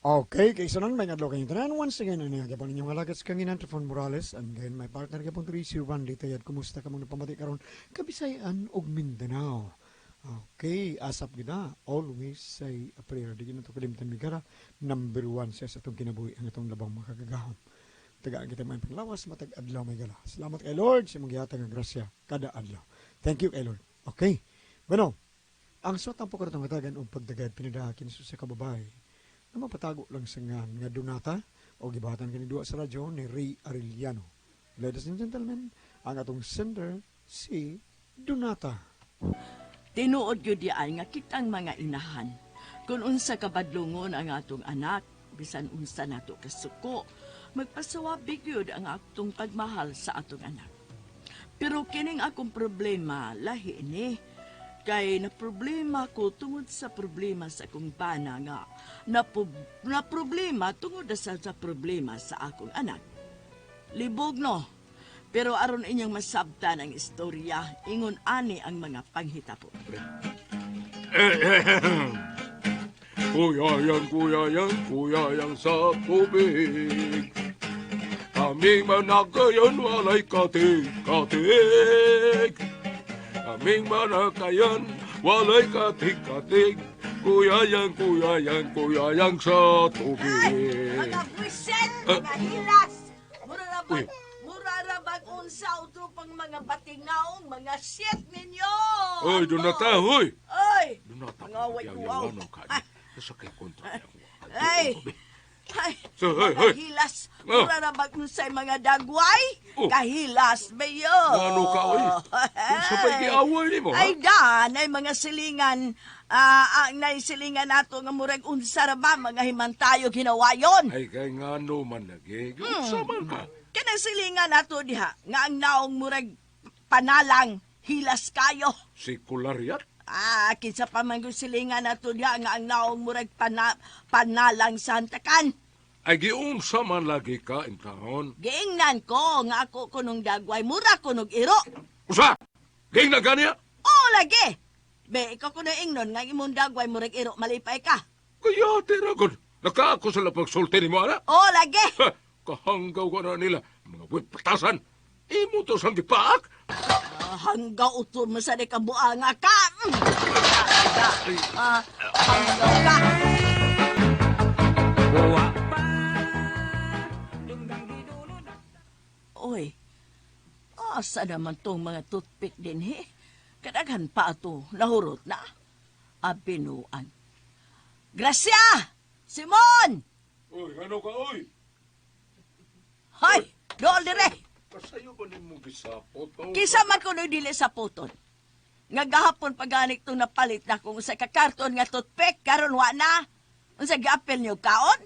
Okay, kaysa may adlaw kayong tanan. Once again, ano yung gapon ninyong alagad sa kanginan, Trifon Morales, and then my partner gapon diri si Randy Tayad. Kumusta ka mong napamati karon Kabisayan ug Mindanao? Okay, asap gina. Always say a prayer. Di gina to kalimtan migara. Number one siya sa atong kinabuhi ang atong labang makagagahom. Tagaan kita may panglawas, matag adlaw may gala. Salamat kay Lord sa imong gihatag nga grasya kada adlaw. Thank you kay Lord. Okay. Bueno, ang suwat ang pagkaratong hatagan og pagdagad pinadahakin sa kababay na mapatago lang sa nga nga Donata o gibahatan kini duwa sa radyo ni Ray Arellano. Ladies and gentlemen, ang atong sender si Donata. Tinuod gyud diay nga kitang mga inahan. Kung unsa ka badlongon ang atong anak, bisan unsa nato kasuko, magpasawabi gyud ang atong pagmahal sa atong anak. Pero kining akong problema, lahi ni. Kay na problema ko tungod sa problema sa akong bana nga na problema tungod sa problema sa akong anak. Libog no. Pero aron inyong masabtan ang istorya, ingon ani ang mga panghitabo. Kuya yan, kuya yan, kuya yan sa tubig. Kaming manakayan, walay katig, katig. Kaming manakayan, walay katig, katig. Kuya yan, kuya yan, kuya yan sa tubig. Mga buwisit, mga hilas! Mura ra Uy. bag, mura ra bag unsa utro pang mga batingaong, mga shit ninyo! Oy, Donata, hoy! Oy! Donata, Mga away kuwaw. ano ka? Sa kay kontra. Ay! Ay, So, hoy, mga hoy. hilas, Oh. mura ra bag unsay mga dagway, Oh. kahilas bayo. Ngano ka, oy? Unsa pa'y giaway nimo, ha? Ay, daan, ay mga silingan, ang naisilingan nato nga murag unsa ra ba, mga himantayo ginawayon. Ay, kay ngano man lagi. Unsa man ka? Kanang silingan nato diha, nga ang naong murag panalang, hilas kayo. Sekular yat? Ah, kinsa pa man kung silingan nato diha, nga ang naong murag panalang sa hantakan. Ay, giunsa man lagi ka, intahon. Giingnan ko nga ako kunong dagway, mura kunog iro. Usa! Ging na ganiya? Oo, lagi. Be, ikaw kuno ingnon nga imong dagway murag iro, malipay ka. Kaya, tira ko. Nakaako sa pagsulti ni mo, ana. Oo, lagi. Ha, kahanggaw ka na nila. Mga buwit patasan. Imo to sang gipaak. Ah, hanggaw uto mo sa di ka buanga ka. Ah, hanggaw ka. Oy, asa naman tong mga toothpick din he? Kadaghan pa ato, nahurot na. Abinuan. Gracia! Simon! Uy, ano ka, oy? Hoy, dool dire! Kasayo ba nimo gisapot? Oh? Kisa man kuno'y dili sa puton. Nga gahapon paganik itong napalit na kung sa kakarton nga toothpick, karon wa na. Unsa giapil niyo kaon?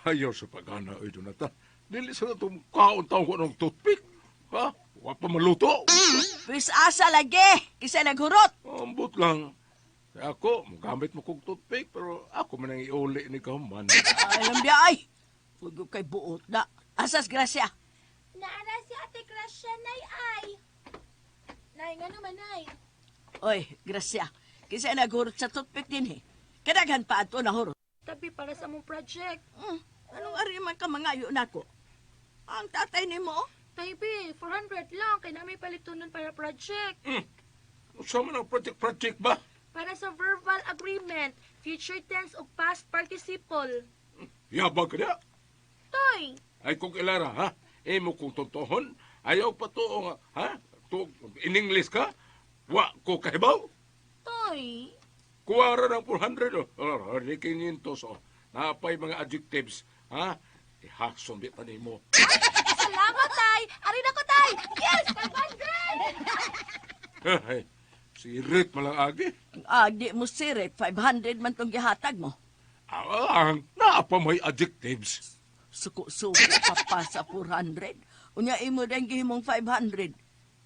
Ayaw sa pagana, oy, Donata. Dili sa natong kaon taong ko ng toothpick. Ha? Wa pa maluto. Pwis asa lagi, kisa naghurot. Ambot lang. Ako, gamit mo kong toothpick, pero ako man ang iuli ni kahuman. Ay, lambiya ay. Huwag kay buot na. Asas, Gracia. Naara si Ate Gracia, Nay ay. Nay, nga naman, Nay. Oy, Gracia. Kisa naghurot sa toothpick din eh. Kadaghan pa ato nahurot. Tabi para sa mong project. Anong ari man ka mangayo nako? Ang tatay ni mo? Tay, bi, 400 lang. Kay na may palitunon para project. Unsa man ang project-project ba? Para sa verbal agreement, future tense ug past participle. Yabag ka niya. Toy, Ay kung ilara, ha? Imo kong tontohon, ayaw pa to, nga, ha? To, in English ka? Wa ko kahibaw? toy. Kuwara ng 400, oh. Oh, di 500, oh. Napay mga adjectives, ha? Ihakson di pa nimo. Salamat, Tay. Ari na ko, Tay. Yes, 500! Ay, sirit malang agi. Ah, di mo sirit. 500 man tong gihatag mo. Ah, ang naapa may adjectives. Suko-suko ka pa sa 400. Unya imo din gihimong 500.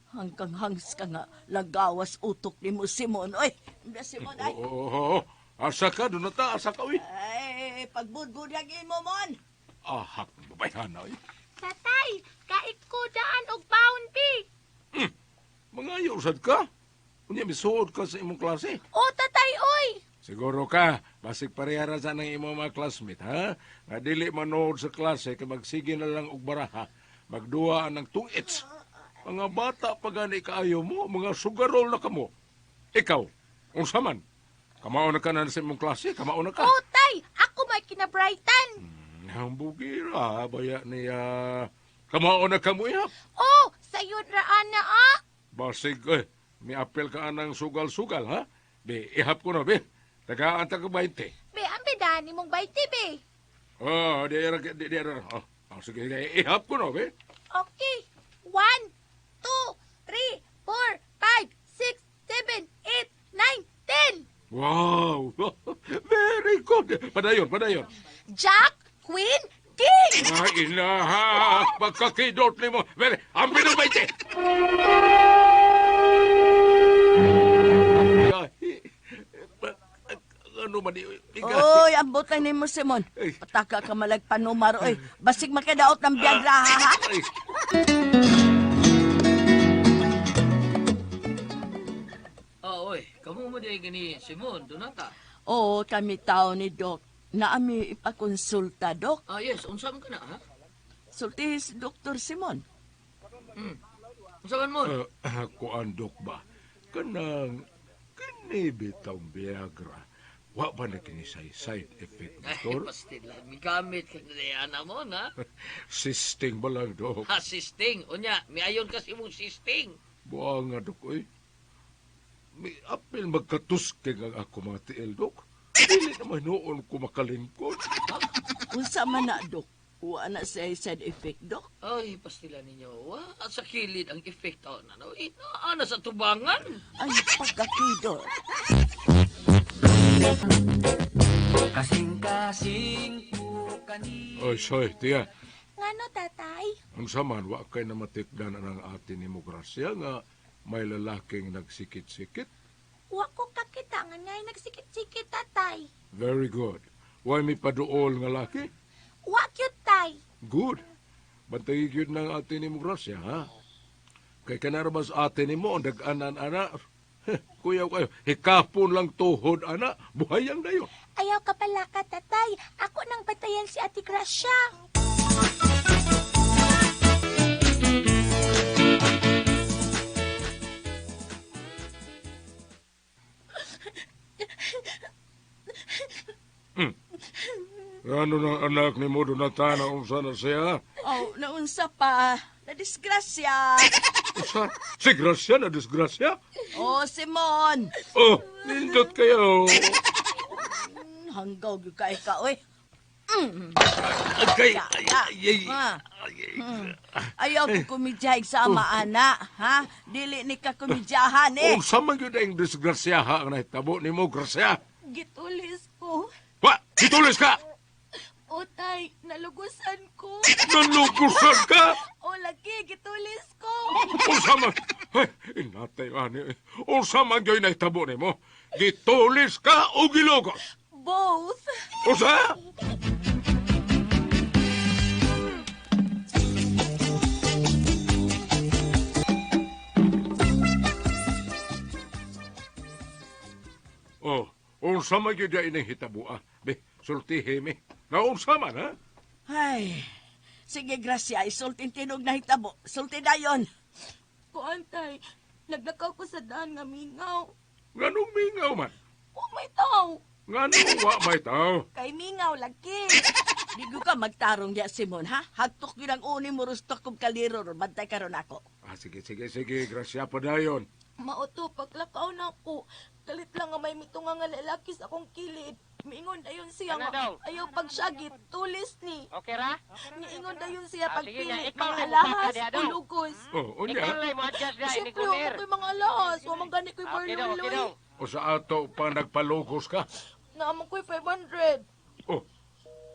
Hanggang hangs ka nga, lagawas utok ni mo, Simon. Oy, hindi Simon, ay. Oo, oo, oo. Asa ka, doon na ta, asa ka, uy. Ay, pagbudbud imo mon. Ahak, babayhan na, uy. Tatay, kaik ko daan og pound, bi. Mga usad ka. Unya, misuod ka sa imong klase. O, tatay, oy. Siguro ka, basig parehara sa nang imong mga classmate, ha? Nga dili manood sa klase, kay magsige na lang og baraha. Magduwa ang tungits. Mga bata pa gani kaayo mo, mga sugarol na kamo. Ikaw, unsa man? Kamao na ka na sa imong klase, kamao na ka. Oh, tay, ako may kina-Brighton. Ang bugira, baya niya. Kamao na ka mo, ihap. Oh, sayon ra ana ah. Basig, eh, may apel ka anang sugal-sugal, ha? Be, ihap ko na, be. Tagaan ta ka 20. Be, ang bedani mong bayti be. Oh, di era, di, di era. Oh, oh, sige, sige, ihap ko na, be. Okay. 1, 2, 3, 4, 5, 6, 7, 8, 9, 10. Wow! Very good! Padayon, padayon. Jack, Queen, King. Ay, inaha! Pagkakidot ni mo! Very, ang binong 20! Ay, ano man Oy, ambot lang nimo Simon. Ay. Pataka ka malagpanumar oy. Basig makadaot ng Viagra ha. Ha? Ay, Ah, oy, kamo mo di gani Simon Donata. Oo, kami tao ni Doc. Naami ipakonsulta, Doc. Ah, yes, unsa man ka na, ha? Sulti si Dr. Simon. Unsa man mo? Kuan dok ba? Kanang kini bitawng Viagra. Wa ba na kini say side effect, Ay, doktor? pastil lang. Migamit ka na di, ana mo, na. Sisting ba lang, dok? Ha, sisting. Unya, miayon kasi mong sisting. Buang nga, dok, oy. May apil magkatusking ang ako mga tiil, dok. Dili naman noon ko makalingkod. Unsa man na, Doc? Wa na siya side effect, Doc. Ay, pastila ninyo. Wa, sa kilid ang effect taon na. No? Eh, naa na sa tubangan. Ay, pagkakido. Kasing-kasing po kanina. Oy, soy, tiya. Ngano, tatay? Ang saman, wa kay namatikdan ang atin ni mo, Gracia, nga may lalaking nagsikit-sikit. Wa ko kakita nga ngay nagsikit-sikit, tatay. Very good. Why may paduol nga laki? Wa cute, tay. Good. Bantay gyud ng atin ni mo, Gracia, ha? Kay kanarabas atin ni mo, ang dag-anan, ana. Heh, Kuyaw kayo, hikapon lang tuhod, ana. Buhayang dayon. Ayaw ka pala ka, tatay. Ako nang batayan si Ate Gracia. Ano ng anak ni mo, Donatana, unsa na siya? Oh, naunsa pa. Nadisgrasya. Unsa? Si Gracia na disgrasya? Oh, Simon. Oh, nindot kayo. Hanggaw gyud kay ka, oy. Ay, ay, ay, ay. Ha? Ayaw ko kumidyahay sa ama, ana. Ha? Dili ni ka kumidyahan, eh. Unsa man gyud ang disgrasya ha ang nahitabo nimo, Gracia? Gitulis ko. Wa, gitulis ka! O, tay, nalugusan ko. Nalugusan ka! O, lagi, gitulis ko. Unsa man? Ay, inatay ani. Unsa man gyud nahitabo nimo? Gitulis ka o gilugos? Both. Unsa? Oh, unsa man gyud ining hitaboa? Be, sultihi mi. Naunsa man ha? Ay, sige, Gracia, isultin tinog na hitabo. Sulti dayon. Kuan, tay, naglakaw ko sa daan nga mingaw. Nganong mingaw man? Wa may tao. Nganong wa may tao? Kay mingaw, lagi. Di ko ka magtarong diya, Simon, ha? Hagtok yun ang uni mo rustok kong kaliro. ron. Bantay ka ron ako. Ah, sige, sige, sige. Gracia pa dayon. Mauto, paglakaw na ako. Kalit lang nga may mitunga nga lalaki sa akong kilid. Miingon dayon siya Ano nga daw? ayaw pagsyagit, tulis ni. Okay ra? Niingon dayon siya Ah, sige pagpili na, ikaw mga na alahas mupaka diha o daw. lugos. Oh, unya. Ikaw lang mo adjust na ini Siyempre, wa kuner. man ko'y mga alahas, wa man gani ko'y Okay daw, okay barluloy. daw. O sa ato pa nagpalugos ka. Naamon ko'y 500. Oh,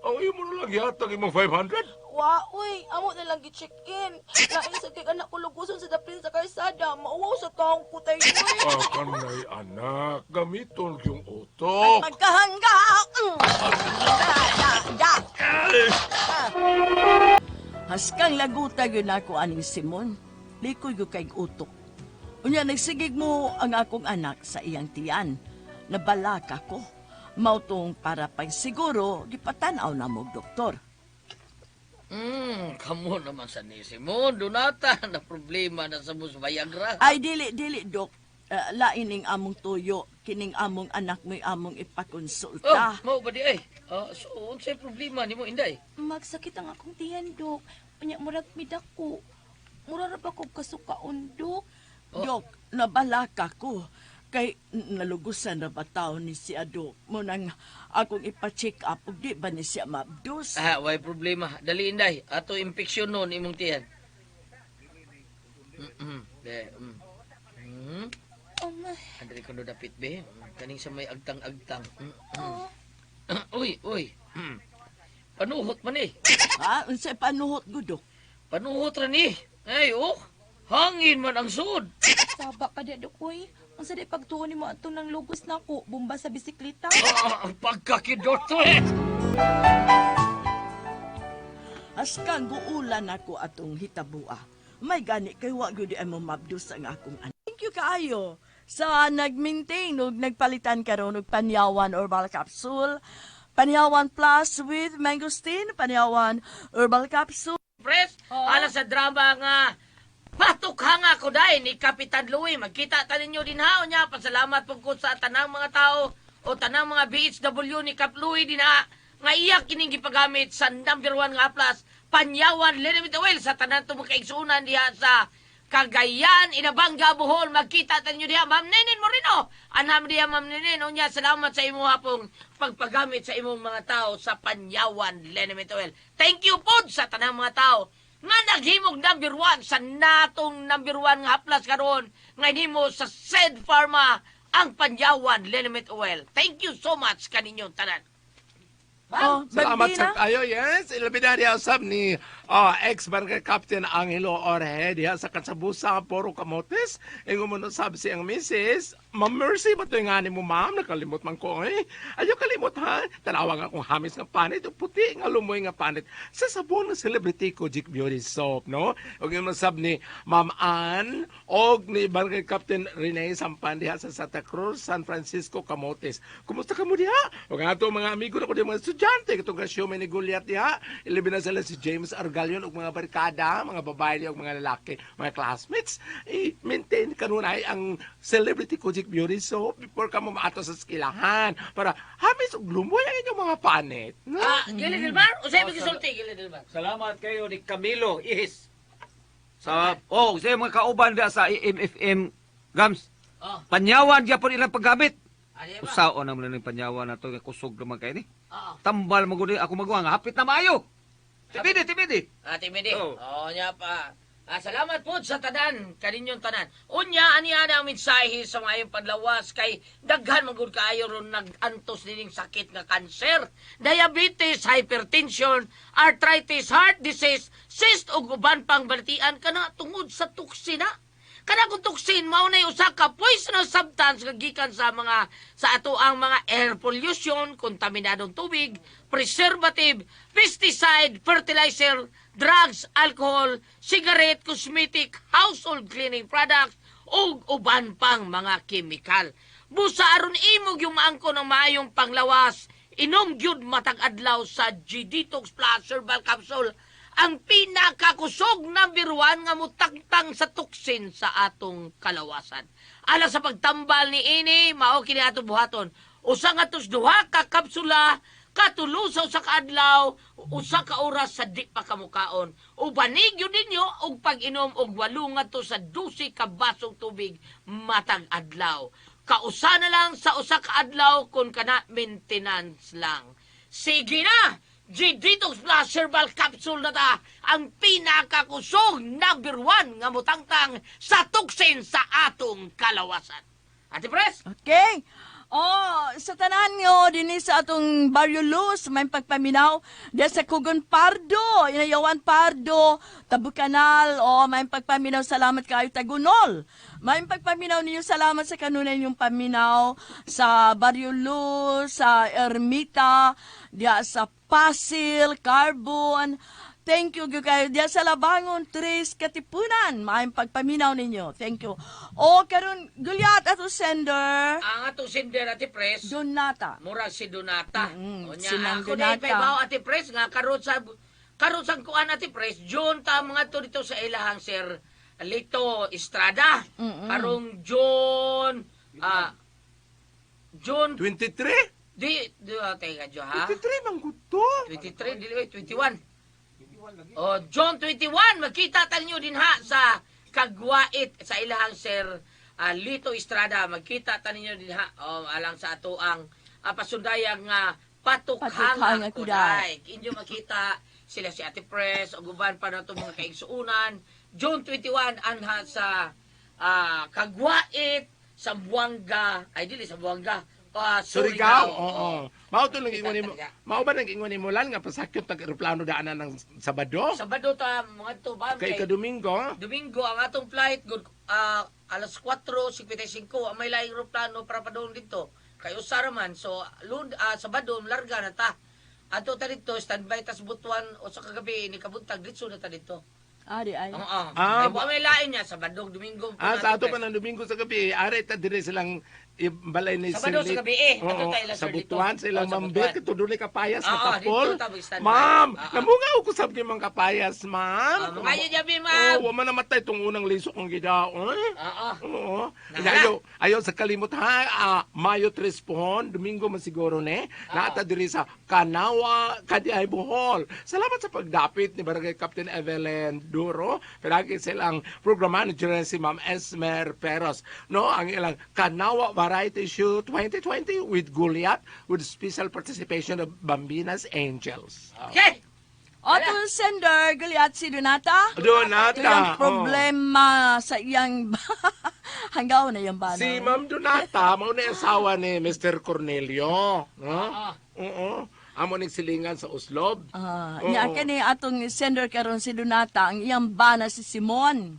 ang imo na lang yatag imong 500? Wa, uy, amo na lang gi-check-in. Lain sa kay anak ko luguson sa dapin sa kalsada, mauwaw sa taong kutay uy. Ah, kanay anak, gamiton yung utok. Magkahangga! Da, da, da. Ay! Haskang laguta yun ako aning Simon. Likoy ko kay utok. Unya, nagsigig mo ang akong anak sa iyang tiyan. Nabalaka ko. Mautong para pagsiguro, gipatan-aw na mo og doktor. Kamo naman sa ni Simon, Donata, na problema na sa mus Viagra. Ay, dili, dili, dok. Eh, lain ning among tuyo, kining among anak mo'y among Oh, ipakonsulta. mao ba di ay? Ah, so unsay problema nimo, Inday? Magsakit ang akong tiyan, Dok. Unya, murag midako. Mura ra ba kog kasukaon, Dok? Oh. Dok, nabalaka ko. Kay nalugusan na ba tao ni siya, Dok? Munang akong ipa-check up, ug di ba ni siya mabdos? Ah, way problema. Dali, Inday. Ato impeksyon nun imong tiyan. De. Oh, my. Andre ko no dapit be. Kaning sa may agtang-agtang. Oh. Uy, uy. Panuhot man eh. Ha? Unsay panuhot ko, Dok? Panuhot ra ni. Ay, oh. Hangin man ang sud. Saba ka di, Dok, uy. Ang sa di pagtuon nimo ato ng lugos na ko, bomba sa bisikleta. Ah, ang pagkakidot eh. Askan guulan ako atong hitabua. May gani kay wa gyud ay mamabdos ang akong anak. Thank you kaayo sa nag-maintain ug nagpalitan karon og Panyawan Herbal Capsule. Panyawan Plus with Mangosteen, Panyawan Herbal Capsule. Pres, ala sa drama nga Patukhanga ko dai ni Kapitan Louie. Magkita ta ninyo din ha. Unya, pasalamat po ko sa tanang mga tao o tanang mga BHW ni Kap Louie din ha. Nga iya kining gipagamit sa number 1 nga plus Panyawan Liniment Oil sa tanan to mga kaigsuonan diha sa Cagayan, Inabanga, Bohol. Magkita ta ninyo diha. Ma'am Nenen Moreno. Anam diha, Ma'am Nenen. Unya, salamat sa imo hapong pagpagamit sa imong mga tao sa Panyawan Liniment Oil. Thank you po sa tanang mga tao nga naghimog number 1 sa natong number 1 nga haplas karon nga nimo sa Sed Pharma ang Panyawan Liniment Oil. Thank you so much kaninyong tanan. Oh, Salamat Bambina. sa kayo, yes. Ilabi na diha usab ni ex-barangay captain Angelo Orhe diha sa Katsabusa, Poro Camotes. Ingon mo usab si ang misis, Ma'am Mercy, ba ito yung mo, ma'am? Nakalimot man ko, eh. Ayaw kalimot, ha? Tanawang akong hamis nga panit, o puti nga lumoy nga panit. Sa sabon ng celebrity ko, Jik Beauty Soap, no? O yung usab ni Ma'am Ann, og ni barangay captain Rene Sampan diha sa Santa Cruz, San Francisco, Camotes. Kumusta ka mo diha? O nga ato mga amigo na ko diha, mga estudyante, katong kasyo ni Goliath diha. Ilabi na sila si James Argalion ug mga barkada, mga babae diha ug mga lalaki, mga classmates. I-maintain kanunay ang celebrity Kojic Beauty Soap before ka mo maato sa skilahan para hamis ug lumoy ang inyong mga panit. No? Ah, Gili Dilmar, usay mo gisulti Gili Dilmar. Salamat kayo ni Camilo Ihis. Sa oh, sa mga kauban diha sa AMFM Gams. Oh, Panyawan gyapon ilang paggamit. ani ba? Usaon naman ning panyawan na to kay kusog naman kay ni. Oo. Tambal man gud ako magawa nga hapit na maayo. Tibidi, tibidi. Ate Midi. Oh. Oo, nya pa. Ah, salamat po sa tanan, kaninyong tanan. Unya, ani ana ang mensahe sa mga iyong panlawas kay daghan man gud kaayo ron nag-antos nining sakit nga kanser, diabetes, hypertension, arthritis, heart disease, cyst ug uban pang balatian kana tungod sa toksina. Kana kung toxin mao nay usa ka poisonous substance nga gikan sa mga sa ato ang mga air pollution, kontaminadong tubig, preservative, pesticide, fertilizer, drugs, alcohol, cigarette, cosmetic, household cleaning products ug uban pang mga kemikal. Busa aron imong yung maangko ng maayong panglawas, inom gyud matag adlaw sa G-Detox Plus Herbal Capsule, ang pinakakusog number 1 nga mutangtang sa tuksin sa atong kalawasan. Ala sa pagtambal ni ini, mao kini atong buhaton. Usa nga tos duha ka kapsula, katulo sa usa ka adlaw, usa ka oras sa di pa kamukaon. Ubanig yun ninyo og pag-inom og 8 ngadto sa 12 ka basong tubig matag adlaw. Kausa na lang sa usa ka adlaw kung kana maintenance lang. Sige na! G-Detox Plus Herbal Capsule na ta ang pinakakusog number 1 nga mutangtang sa tuksin sa atong kalawasan. Ate Pres? Okay. Oh, sa tanan nyo, dinhi sa atong Barrio Luz, may pagpaminaw, diya sa Kugon Pardo, Inayawan Pardo, Tabukanal, oh, may pagpaminaw, salamat kayo, Tagunol. May pagpaminaw ninyo, salamat sa kanunay ninyong paminaw sa Barrio Luz, sa Ermita, diya sa Pasil, Carbon, Thank you gyud kayo diya sa Labangon Tres Katipunan. Maayong pagpaminaw ninyo. Thank you. O karon gulyat ato sender Ang atong sender, Ate Pres, Donata. murag si Donata. Unya, si Ma'am ako na Donata. ipaibaw, Ate Pres, nga karon sa kuan, Ate Pres, June ta mga to dito sa ilahang Sir Lito Estrada. Karong June 23? di, teka, Jo, ha? 23 man gud to. 23, dili, oy, 21. Oh, John 21, magkita ta ninyo din ha sa Kagwait sa ilahang Sir Lito Estrada. Magkita ta ninyo din ha. Oh, alang sa ato ang pasundayang nga Patukhang patukhang Kuday. kuday. Inyo makita sila si Ate Pres o guban pa nato mga kaigsuunan. June 21 anha sa Kagwait sa Buanga, ay dili sa Buanga, Surigao. Surigao. Oo. Mao to lang ingon nimo. Kita Mao ba nang ingon nimo lan nga pasakyon tag eroplano daanan ng Sabado? Sabado ta mga to ba Kay ka Domingo. Domingo ang atong flight good alas 4:55 ang may laing eroplano para padulong dito. Kay usa ra man, so Sabado larga na ta. Ato ta dito standby ta sa Butuan o sa kagabi ni kabuntag ditso na ta dito. Ari ay. Oo. Ah, Kay wa may lain niya Sabado, Domingo. Po Ah, natin, sa ato pa Pres. ng Domingo sa gabi, are ta dire silang balay ni Sabado Sir sa gabi eh. Oo, Ato tayo lang, sa Sir Lito. Butuan silang Oo, sa Ma'am Butuan. Beth, ito doon kapayas Oo, katapol. dito ta mag-standby. Ma'am, Oo. namunga ko sab kay mga kapayas, ma'am. Ah, mga gabi, ma'am. Oh, wa man namatay tong unang lisok kong gidaon. Oo. Oo. Nahala. Ayaw, ayaw sa kalimot ha, Mayo 3 pohon, Domingo man siguro ne, naata diri sa Kanawa, Kadiay, Bohol. Salamat sa pagdapit ni Barangay Captain Evelyn Duro, pinagi silang program manager na si Ma'am Esmer Peros. No, ang ilang Kanawa Variety Show 2020 with Goliath with special participation of Bambinas Angels. Okay. Ato sender gulyat si Donata. Donata. Ito yung oh. problema sa iyang hanggaw na iyang bana. Si Ma'am Donata, mao na yung asawa ni Mr. Cornelio. No? Oo. Amo ning silingan sa Oslob. Ah, Oo. niya kani atong sender karon si Donata ang iyang bana si Simon.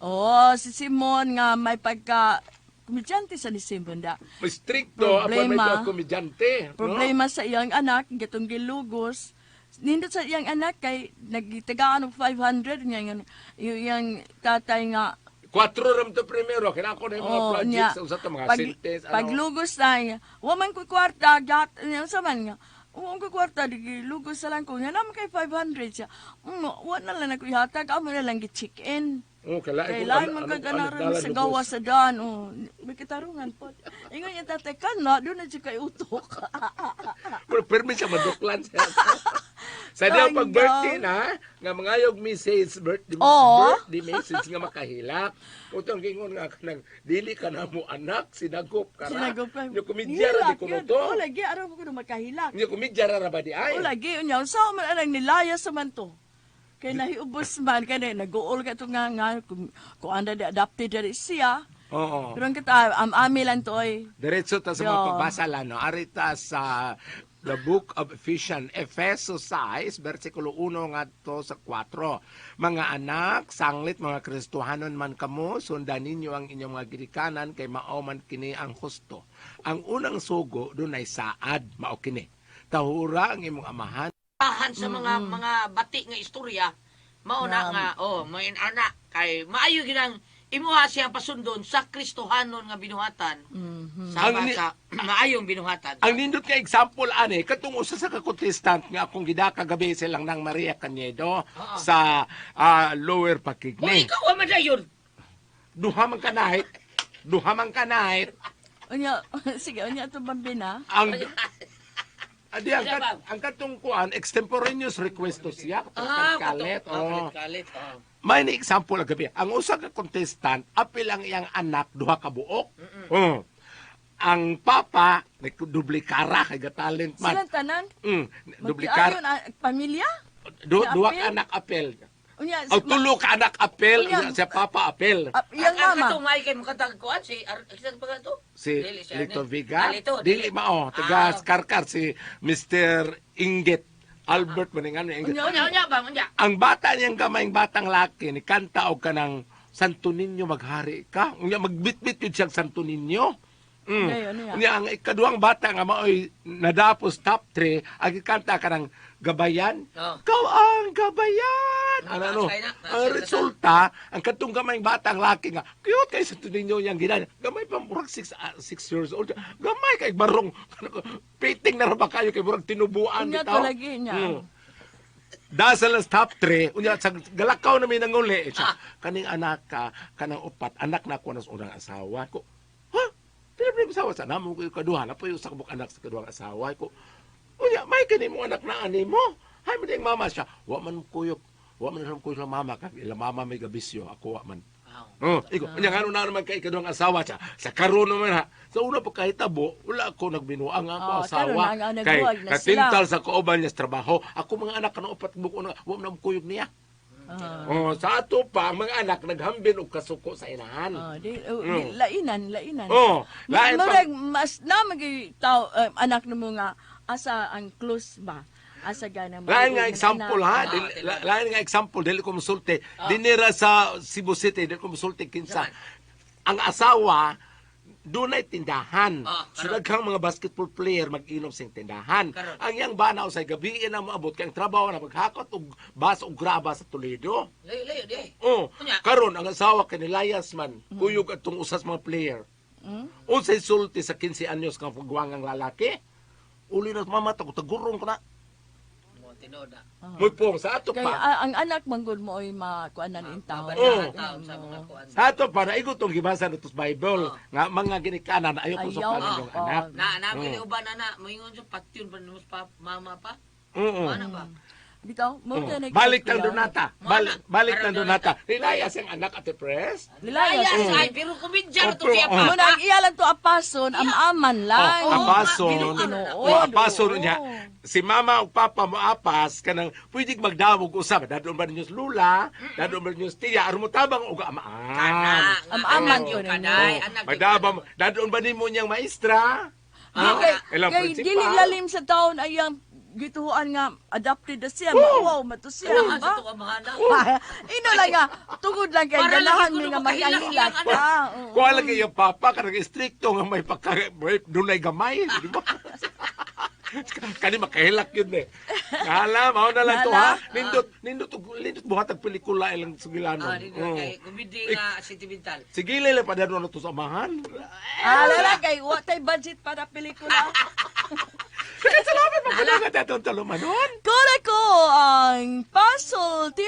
Oh, si Simon nga may pagka komedyante sa ni Simon da. May stricto, apan may Problema. pagka komedyante. No? Problema sa iyang anak gatong gilugos. Nindot sa iyang anak kay nagitagaan og 500 niya yung, iyang tatay nga. Kwatro ram to primero, kinako na yung mga Oh, projects, niya, usa to mga pag, sentes, ano. Paglugos na niya, wa man ko kwarta, gat, niya sa man nga, wa man ko kwarta, di lugos na lang ko, nga naman kay 500 siya. Wa na lang ako ihatag, amo na lang gi-check in. Oh, kailangan Kailangan man kag anaran sa gawa sa daan, oh, may katarungan po. Ingon niya tatay ka na, doon na siya kay utok. Pero permi siya maduklan siya. Sa diya pag birthday na, nga mangayog message, birthday, Oo. birthday message nga makahilak. Utong gingon nga kanang dili ka na mo anak, sinagop ka ra. Sinagop ka. Nya komedya ra di kuno to. Oh, lagi, araw ko na makahilak. Nya komedya ra ra ba di ay? O lagi, unya, sa man anang nilaya sa man to. Kay nahiubos man, kay na, nag-uol ka ito nga nga, kung anda di adopted diri siya. Oo. Pero ang kita, am-ami lang to ay. Diretso ta sa mga Yo. pagbasa lang, no? Arita sa The Book of Ephesians, Efeso 6, versikulo 1 ngadto sa 4. Mga anak, sanglit mga Kristohanon man kamo, sundan ninyo ang inyong mga ginikanan kay mao man kini ang husto. Ang unang sugo dunay saad, mao kini. Tahura ang imong amahan Tahan sa mga bati nga istorya mao na nga oh may ana kay maayo ginang imuha siyang pasundon sa Kristohanon nga binuhatan sama sa maayong binuhatan. Ang nindot nga example ani katong usa sa ka-contestant nga akong gidaka gabi silang nang Maria Canedo sa Lower O Pakigne. ikaw wa man dayon. Duha man kanahit. Duha man kanahit. Unya, sige, unya ito bambina. Ang Adi ang Wala kat, ba? ang katong kuan extemporaneous request to siya kalit. Kalit, Oh. kalit. Oh. May ni example ang gabi. Ang usa ka contestant apil ang iyang anak duha ka buok. Oh. Ang papa nagdublikara kay talent man. Silang tanan, Dublikara. magkiayon, pamilya. Duha Apil? ka anak apel. Unya, Aw tulo ka anak apel, Unya. siya papa apel. iyang Ang mama. katong may kay mukatag kuan si kita pa to? Si Dili siya, Lito ni. Vega. Ah, Lito, dili mao taga Karkar si Mr. Inggit Albert maningan Inggit. Unya, Unya, unya ba, unya. Ang bata niyang gamayng batang laki ni kanta og kanang Santo Niño maghari ka. Unya magbitbit yun siyang Santo Niño. Ngayon, niya. Unya ang ikaduhang bata nga maoy nadapos top 3, ang gikanta ka ng gabayan. Oh. Ikaw ang gabayan. Ano ano? Taas kayo na, taas Ang kayo na. resulta, ang katong gamayng bata ang laki nga, cute kay sa ninyo yang ginan. Gamay pa murag 6 years old. Gamay kay barong piting na ra ba kayo kay murag tinubuan Unya bitaw. to lagi niya. Dasal ang top 3, unya sa galakaw na may nanguli. Eh, siya, kaning anak ka, kanang upat, anak na ako na sa unang asawa ko. Ha? Pila pa yung asawa sa namo ko yung kaduha, na pa yung sa kabuk anak sa kaduhang asawa ko. Unya, may kani mo anak na ani mo. Hay mo ding mama siya. Wa man kuyok, wa man siya kuyok sa mama ka. Ila mama may gabisyo, ako wa man. Wow. Oh, iko, unya ngano na naman kay ikaduhang asawa siya. Sa karon naman ha. Sa una pa kahitabo, wala ako nagbinuang ako Oh, asawa. karon ang- ang Kay nagbuwag na sila. natintal sa kauban niya sa trabaho. Ako mga anak kano upat buko na wa man kuyog niya. Ah. Oh, sa ato pa ang mga anak naghambin og kasuko sa inahan. Oh, di, oh, di, lainan, lainan. Oh, lain pa. Murag mas na magi tao eh, anak nimo nga asa ang close ba? Asa gana Lain nga example ha, lain nga example dili ko musulti. Dinira sa Cebu City dili ko musulti kinsa. Ang asawa dunay tindahan. Ah, So karon. daghang mga basketball player mag-inom sa tindahan. Karon. Ang iyang bana usay gabi na moabot kay ang trabaho na maghakot og bas og graba sa Toledo. Layo, layo, di. Oh, Unya. karon ang asawa kay nilayas man, kuyog atong usas mga player. Unsay sulti sa 15 anyos nga pagwangang lalaki? Uli na mama tag tagurong ko na. Mo tinuod na. Mupong sa ato Kay pa. ang anak manggod mo oy makuanan in taon. Oh. Mabandahan taon sa mga kuan. Sa ato pa naigo tong gibasa nato sa Bible nga mga ginikanan ayaw ko sa Ayaw. inyong Oh. anak. Na na mm. Uban ana, moingon sa patyon pa nimo pa mama pa. Oo. Ano ba? Bitaw, mo Oo. ta nag- Balik lang donata. Balik, balik Karon lang donata. Nilayas ang anak ate pres. Nilayas. Layas ay pero komedya to Oh, siya pero, pa. Mo na ang iya lang to apason, amaman lang. Oh, apason. Dili tinuod. Oh, apason Oo. niya. Si mama o papa mo apas kanang pwede magdawog usab. Dadon ba ninyo sa lula? Dadon ba ninyo sa tiya? Aron mo tabang og amaan. Kana, Am-aman anak yun, yung kaday, Oh, anak yung magdabang, kaday. dadon ba nimo niyang maestra? Di kay, Ilang kay principal? dili lalim sa taon ay ang gituhuan nga adopted na siya, mauwaw mato siya, Ah, ba? sa tuwa mahala. Ino lang nga, tungod lang kay Para lagi ganahan ko mi nga na makahilak makahilak iyang anak. ka. Oo. Kuha lang kay iyang papa kanang istrikto nga may pagka may dunay gamay, di ba? Kani makahilak yun eh. Hala, mao na lang to ha. Hala. Nindot, nindot, nindot buhat ang pelikula ilang sugilanon. Ah, dito Oo. kay komedya nga sentimental. Sige lang pa na to sa amahan. Ah, lala kay wa tay budget para pelikula. Salamat mga kailangan atong talumanon. Kore ko ang puzzle ti.